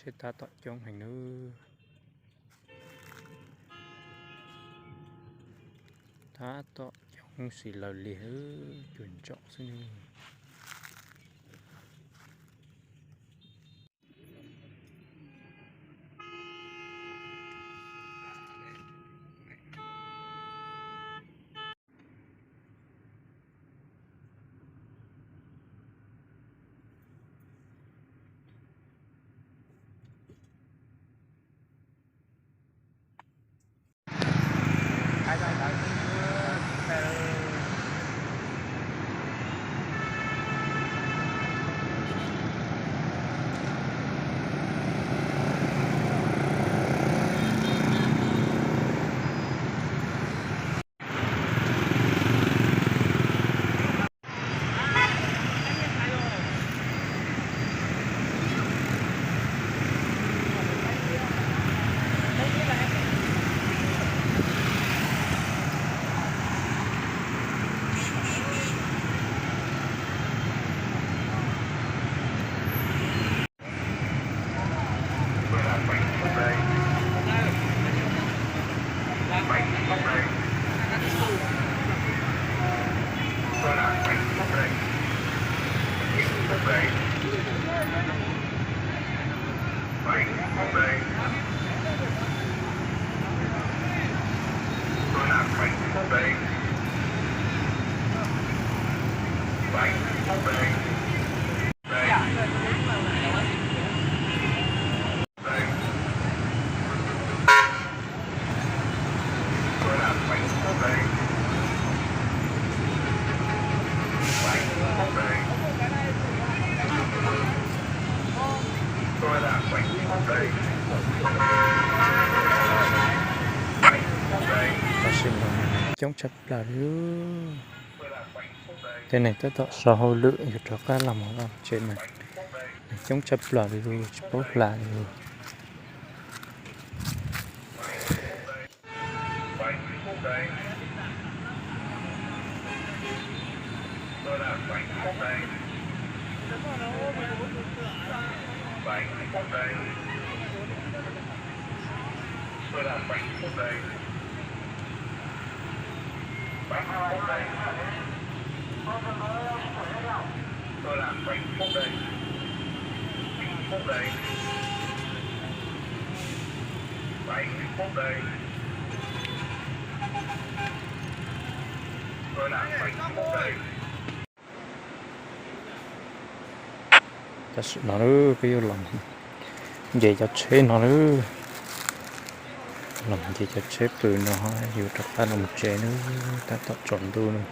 Tsheb tab tom coob heev nawb. Tab tom coob si lawm li, cuag ntsaum xwb nawb. Tam sim no coob tshaj plaws li. Tej neeg tab tom so hauj lwm yuav rov qab los mus vaj tsev mas neeg coob tshaj plaws li, tsis paub hla li. Tam sim no peb yuav los nce cov tsheb no lawm. Los nce cov tsheb pw no yuav rov qab los tsev nawb, tab tom tsaus ntuj nawb.